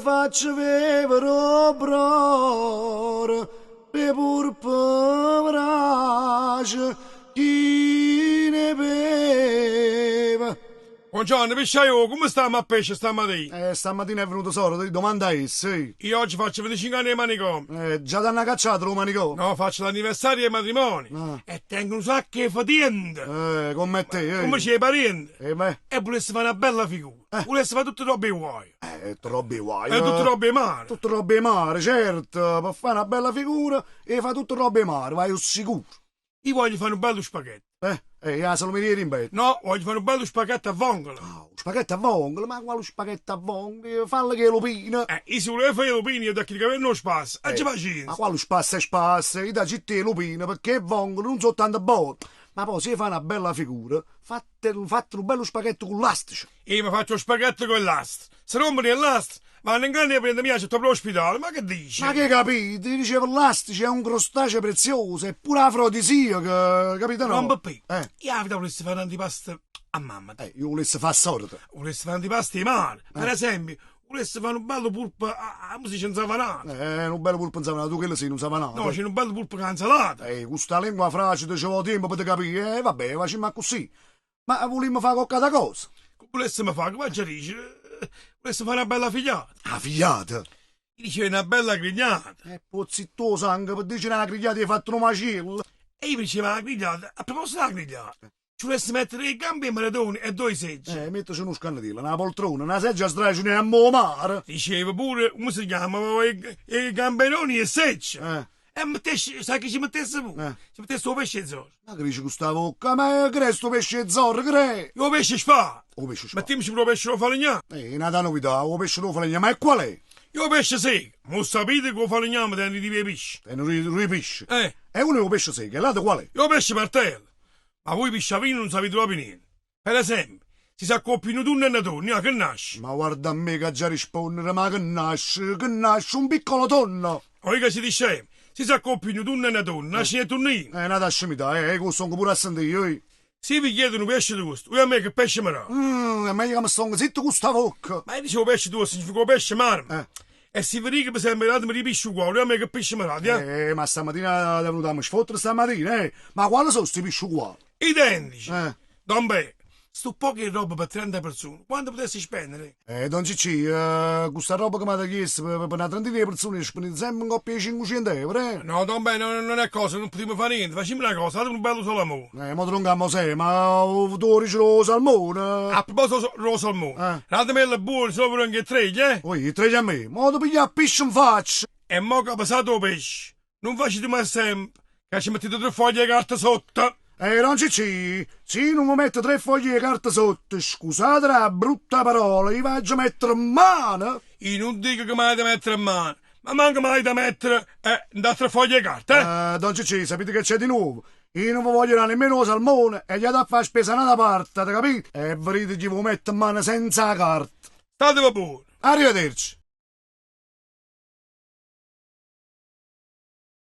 faccio vevere 'o broro d' 'e purpe 'brace chi ne beve. Buongiorno pisciaiò, come stiamo a pesce stammatina? Eh, stammatina è venuto solo, ti domanda a essa, eh. Io oggi faccio 25 anni 'e manicomio. Eh, già t'hanno cacciato d' 'o manicomio? No, faccio l'anniversario 'e matrimonio. Ah. E tengo nu sacco 'e fetiente. Eh, comme te, eh. Comme c' 'e pariente. Eh, beh. E vulesse fà na bella figura. Eh. Vulesse fà tutte robe 'e guaio. Eh, tutte robe 'e guaio. Eh, tutte robe 'e mare. Tutte robe 'e mare, certo. Pe fà na bella figura 'e fà tutte robe 'e mare, vai 'o sicuro. Io voglio fà nu bello spaghetto. Eh, eh, 'a salumeria 'e rimpetto. No, voglio fà nu bello spaghetto a vongola. Ah, 'o spaghetto a vongola? Ma quale spaghetto a vongola? Fallo cu 'e lupine. Eh, io si vulevo fà 'e lupine, io da chillo ca venne 'o spasso. Aggia pacienza. Ma quale spasso e spasso? Io t'aggio ditto 'e lupine pecché 'e vongole nun so' tanto bone. Ma poi si 'e fà na bella figura, Fatte fatte nu bellu spaghetto cu ll'astice. Io me faccio 'o spaghetto cu 'e lastre. Se rompono 'e lastre, vanno 'nganna 'e pariente mieje sotto 'o spitale. Ma che dice? Ma che capito? Io dicevo ll'astice è un crostaceo prezioso, è pure afrodisiaco, capito no? Don Peppì, Eh. io 'a verità vulesse fà n'antipasto a mammeta. Eh, io vulesse fà a soreta. Vulesse fà n'antipasto 'e mare. Per esempio, vulesse fà nu bello purpo a, come si dice, 'nzavanato. Eh, nu bello purpo 'nzavanato, tu chello sì, nu 'nzavanato. No, c'è nu bello purpo cu 'a 'nzalata. Eh, cu sta lengua fracida ce vo tiempo pe te capì. Eh, vabbè, facimmo accussì. Ma vulimmo fà cocch'ata cosa? Che vulessemo fà? Che v'aggia dicere? Vulesse fà na bella figliata. 'A figliata? Io dicevo na bella grigliata. E puozz' 'ittà 'o sangue, pe dicere 'na grigliata 'e fatto nu maciello. E io dicevo 'a grigliata, a proposito d' 'a grigliata, Ci vulesse mettere 'e gambe 'e maratone e ddoje segge. Eh, mittece nu scannetiello, na poltrona, na seggia a sdraio ce ne jammo 'o mare. Dicevo pure, come si chiama, 'e gamberoni 'e seccia. Eh. E mettesse, sai che ci mettesse pure? Eh. Ci mettesse 'o pesce 'e zorro. Ma che dici cu sta vocca? Ma che è sto pesce 'e zorro, che è? E 'o pesce spada. 'O pesce spada. Mettimmoce pure 'o pesce d' 'o falegname. Eh, n'ata novità, 'o pesce d' 'o falegname, ma e qual è? E 'o pesce secco. Ma 'o sapite che 'o falegname tene duje tipe 'e pesce? Tene duje pesce? Eh. E uno è 'o pesce secco e l'altro qual è? E 'o pesce martello. Ma voi pisciavini nun sapite proprio niente. Per esempio, si s'accoppia nu tunno e na tonna, che nasce? Ma guarda a me che aggia risponnere, ma che nasce, che nasce, un piccolo tonno! O che si scemo, si s'accoppia nu tunno e na tonna, nasce nu tunnino. Eh, n'ata scemità, eh, che stongo pure a sentì, io. Si vi chiedo nu pesce tuosto, voi a me che pesce mi date? Mm, è meglio che mi stongo zitto cu sta vocca. Ma io dicevo pesce tuosto, significa pesce marmo. Eh. E si vi dico per esempio datemi di pesce uguale, voi a me che pesce mi date, eh? Eh, ma stamattina è venuta a mi sfottere stamattina, eh? Ma quali sono sti pesci uguali? Identici. Eh. Don Be, stu poco 'e roba per 30 persone, quanto potessi spendere? Eh, don Ciccì, eh, cu sta roba che m'avete chiesto per, per una trentina di persone spendete sempre 'ncopp 'e 500 euro, eh? No, Don Be, no, non è cosa, non potremmo fare niente, facciamo una cosa, date un bello salamone. Eh, mo te dongo a Mosè, ma tu dici lo salmone? A proposito do salmone, Eh. datemelo buono, se no ve dongo 'e treglie, eh? Oi, treglie a me, mo te piglio a pisce in faccia! E mo che pesate 'o pesce, nun facite come sempre, che ci mettete tre foglie 'e carta sotto. Eh, don Ciccì, si nun me metto tre foglie 'e carta sotto, scusate la brutta parola, io v'aggia mettere 'mmano! Io nun dico che m'avete mettere 'mmano, ma manco m'avete mettere eh, 'int'a tre foglie 'e carta, eh? Eh, don Ciccì, sapete che c'è di nuovo? Io non vi voglio dare nemmeno 'o salmone e jate a fare spesa a n'ata parte, avete capito? E vedete chi vi metto 'mmano senza 'a carta. Stateve buono. Arrivederci.